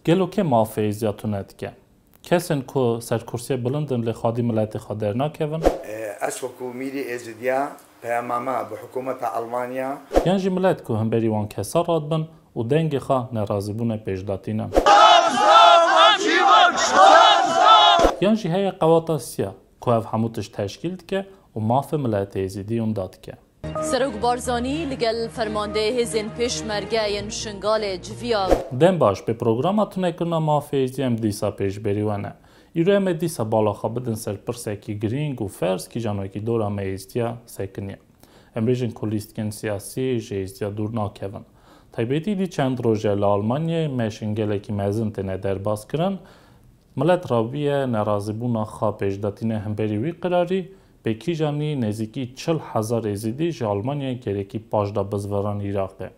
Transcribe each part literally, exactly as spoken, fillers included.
Gelo kê mafê êzdiya tune dike? Kesên ku ser kursiyê bilind in lê xwedî miletê xwe dernakevin? Ez wekû mîrê Êzidiya peyama me bi hikûmeta Almanya. Yan jî milet ku himberî wan kesa radibin û dengê xwe nerazîbûnê pêş de tînin? Yan jî heye qewata siya ku ev hemû tişt teşkîl dike û mafê miletê Êzidî winda dike? Serok Barzanî li gel fermandeyê hêzên Pêşmerge yên Şingalê civiya. Dem baş, bi programa tunekirina mafê êzdiya em dîsa pêşberî we ne. Îro em ê dîsa bala xwe bidin ser pirsekî girîng û ferz, kîjan wekî dora me êzdiya sekiniye. Em bêjin ku lîstikên siyasî ji êzdiya dûr nakevin. Taybetî dî çend roj e li Almanyayê meşên gelekî mezin têne derbas kirin. Milet rabiye nerazîbûna xwe pêş de tîne himberî wî qirarî, bê kîjanî nêzîkî çil hezar Êzidî ji Almanyayê gerekî paş de bizvirin Iraqê.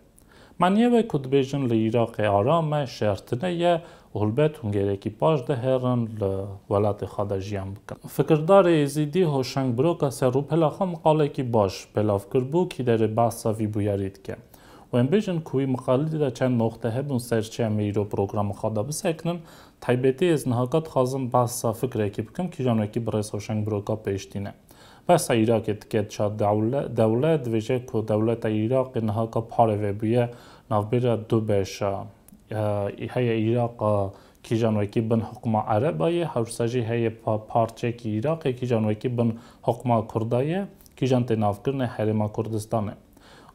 Maniyê wê ku dibêjin li Iraqê aram e, şer tune ye û helbet hûn gerekî paş de herin li welatê xwe de jiyan bikin. Fikirdarê Êzidî Hoşeng Broka ser rûpela xwe miqalekî baş belav kiribû, kî derê behsa vî bûyerî dike. Û em bêjin ku wî miqalî de çend noxte hebûn ser çi em ê îro programa xwe de bisekinin, Taybetî ez nihaka dixwazim behsa fikrekî bikim, kîjan wekî birêz Hoşeng Broka pêş tîne. Behsa Iraqê dike, ça dewle-, dewlet dibêje ku dewleta Iraqê nihaka pare vebûye navbera du beşa. E, heye Iraq, e, kîjan wekî bin hukma Ereba ye, hewsa jî heye pa-, parçekî Iraqê kîjan wekî bin hukma Kurda ye, kîjan tê navkirinê Herêma Kurdistanê.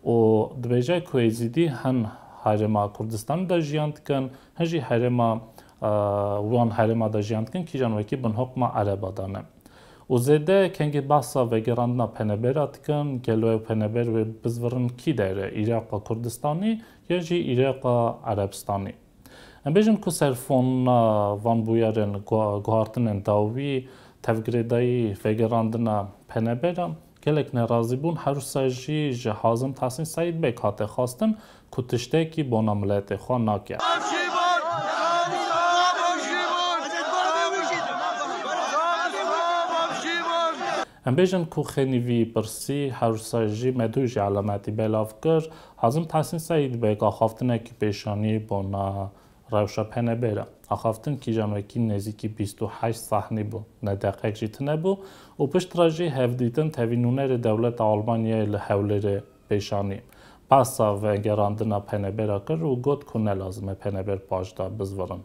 Û dibêje ku Êzidî hin Herêma Kurdistanê de jiyan dikin, hin jî herêma, e, wan herêma de jiyan dikin, kîjan wekî bin hukma Ereba de ne. Û zêde kengê behsa vegerandina penebera dikin, gelo ew peneber wê bizvirin kî dere, Îraqa Kurdistanî ya jî Îraqa Erebistanî? Em bêjin ku serfona van bûyerên gu-, guhartinên dawî, tevgirêdayî, vegerandina penebera, gelek nerazî bûn, her wisa jî ji Hazim Tahsîn Seîd Beg hate xwestin ku tiştekî bona miletê xwe nake. Em bêjin ku xênî vî pirsî her wisa jî me dû jî elemetî belav kir, Hazim Tahsîn Seîd Beg axaftinekî pêşanî bona rewşa penebera. Axaftin kîjan wekî nêzîkî bîst û heşt sahnî bû, ne deqek jî tune bû û pişt re jî hevdîtin tevî nûnerê dewleta Almanyayê li Hewlêrê pêşanî. Behsa vegerandina penebera kir û got ku ne lazim e peneber paş de bizvirin.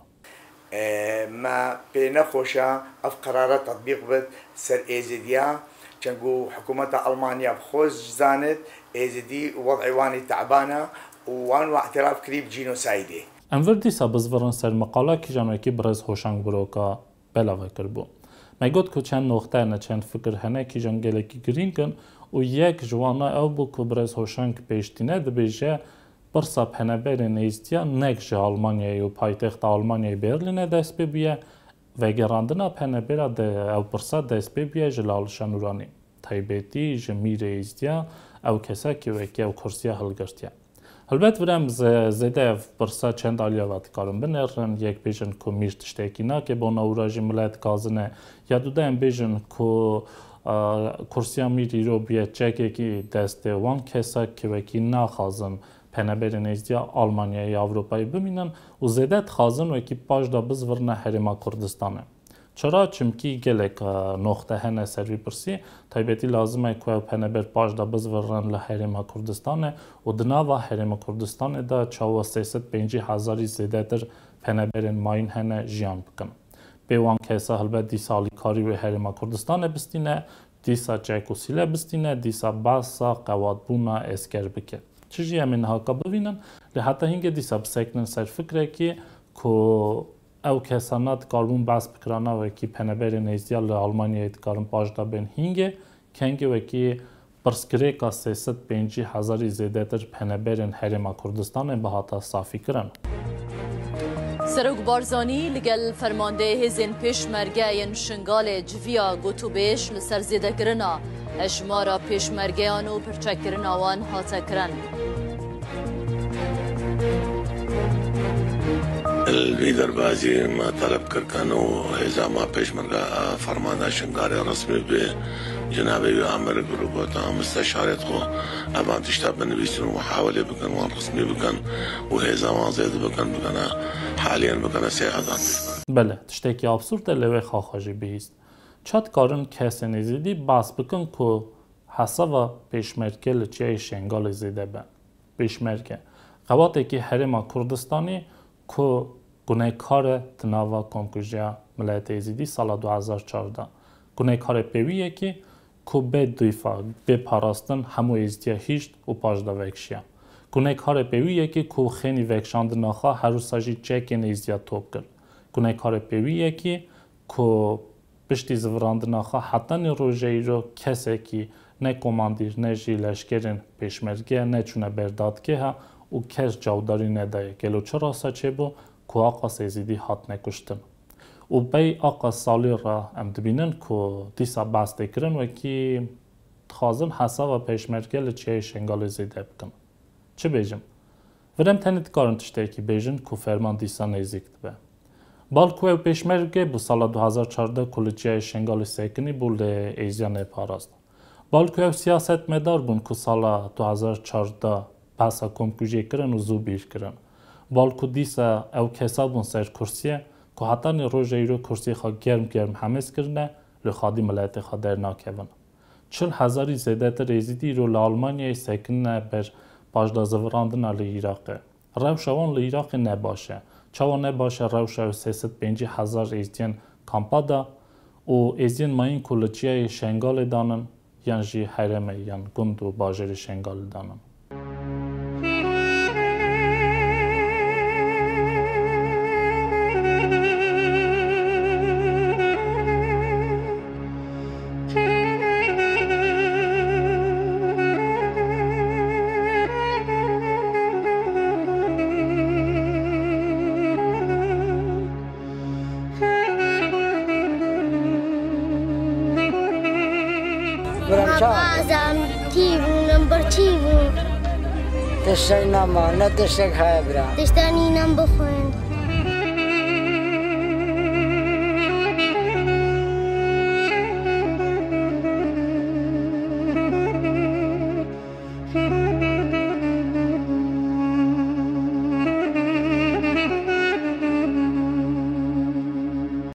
E, me pê nexweşa ev qerara tetbîq bit ser Êzidiya, çenku hikûmeta Almanya bi xwe zanit Êzidî û wed'ê wan ê teban e û wan wa îtiraf kirî bi cînosaydê. Em vir dîsa bizvirin ser miqala kîjan wekî birêz Hoşang Broka belave kiribû. Me got ku çend noxte hene, çend fikir hene, kîjan gelekî girîng in û yek ji wana ew bû ku birêz Hoşang pêş tîne, dibêje, pirsa peneberên Êzdiya nek ji Almanyayê û paytexta Almanyayê Berlînê dest pê bûye, vegerandina penebera de ew pirsa dest pê bûye ji Lal Şanûranî. Taybetî ji mîrê Êzdiya, ew kesa ki wekî ew kursiya hilgirtiye. Helbet vir em ze-, zêde ev pirsa çend aliya ve dikarin binêrin, yek bêjin ku mîr tiştekî nake, bona wira jî milet gazin e, ya dû de em bêjin ku, a, kursiya mîr îro bûye çekekî destê wan kesa ki wekî naxwazin peneberên Êzdiya Almanyayê, Ewropayê bimînin û zêde dixwazin wekî paş de bizvirine Herêma Kurdistanê. Çira? Çimkî gelek, e, noxte hene ser vî pirsî. Taybetî lazim e ku ew peneber paş de bizvirin li Herêma Kurdistanê û di nava Herêma Kurdistanê de çawa sê sed pêncî hezarî zêdetir peneberên mayîn hene jiyan bikin. Bê wan kesa helbet dîsa alîkarî wê Herêma Kurdistanê bistîne, dîsa çek û sîle bistîne, dîsa behsa qewatbûna esker bike. Çi jî em ê nihaka bivînin, lê heta hîngê dîsa bisekinin ser fikrekî ku ew kesana dikaribûn behs bikirana wekî peneberên Êzdiya li Almanyayê dikarin paş de bên hîngê, kengê wekî pirsgirêka sê sed pêncî hezarî zêdetir peneberên Herêma Kurdistanê bihata safîkirin. Serok Barzanî li gel fermandeyê hêzên Pêşmerge yên Şingalê civiya gotûbêj li ser zêdekirina hejmara Pêşmergeyan û pirçekkirina wan hate kirin. Li vî derbazî me teleb kir ke nû hêza me Pêşmerge fermanda Şingalê resmî bê. Cenabê wî amir kir û got, "Em misteşarêt xwe evan tişta binivîsin û muhawelê bikin, wan xismî bikin û hêza wan zêde bikin, bikene haliyen bikene seyhedan tişt." Belê, tiştekî absurd e, lê wê xaxa jî bihîst. Ça dikarin kesên êzidî behs bikin ku hesava pêşmerge li çiyayê Şengalê zêde be? Pêşmerge, qewatekî Herêma Kurdistanê ku gunekar e di nava komkujiya miletê êzidî sala du hezar çardeh. Gunekar e pê wî yekê ku bê dîfa, bê parastin hemû êzidiya hişt û paş de vekişiya. Gunekar e pê wî yekê ku xênî vekişandina xwe her wisa jî çekên êzidiya top kir. Gunekar e pê wî yekê ku piştî zivirandina xwe hetanî roja îro kesekî ne komandîr ne jî leşkerên pêşmerge neçûne ber dadgeha û kes çavdarî nedaye. Gelo çi rasa çêbû ku Aqa Sêzîdî hatine kuştin? Û pey Aqa Salî re em dibînin ku dîsa behs tê kirin, wekî dixwazin hesava pêşmerge li çiyayê Şengalê zêde bikin. Çi bêjim? Vir em tenê dikarin tiştekî bêjin ku ferman dîsa nêzîk dibe. Balku ew pêşmerge bû sala du hezar çardeh ku li çiyayê Şengalê sekinî bû, lê êziya neparast. Balku ew siyasetmedar bûn ku sala du hezar çardeh behsa komkujiyê kirin û zû bîr kirin. Balku dîsa ew kesa bûn ser kursiyê ku hetanî roja îro kursiyê xwe germ germ hemêz kirine, lê xwedî miletê xwe dernakevin. Çil hezarî zêdetir Êzidî îro li Almanyayê sekinine ber paşda zivirandina li Iraqê. Rewşa wan li Iraqê ne baş e. Çawa ne baş e rewşa ew sê sed pêncî hezar Êzidiyên kampa da û Êzidiyên mayîn ku li çiyayê Şengalê danin, yan jî herêmê yan gund û bajêrê Şengalê danin? Biram çawa? Baba, zam kî bû, number çî bû? Tiştek nema, ne tiştek heye bira. Tiştanî nem bixwin.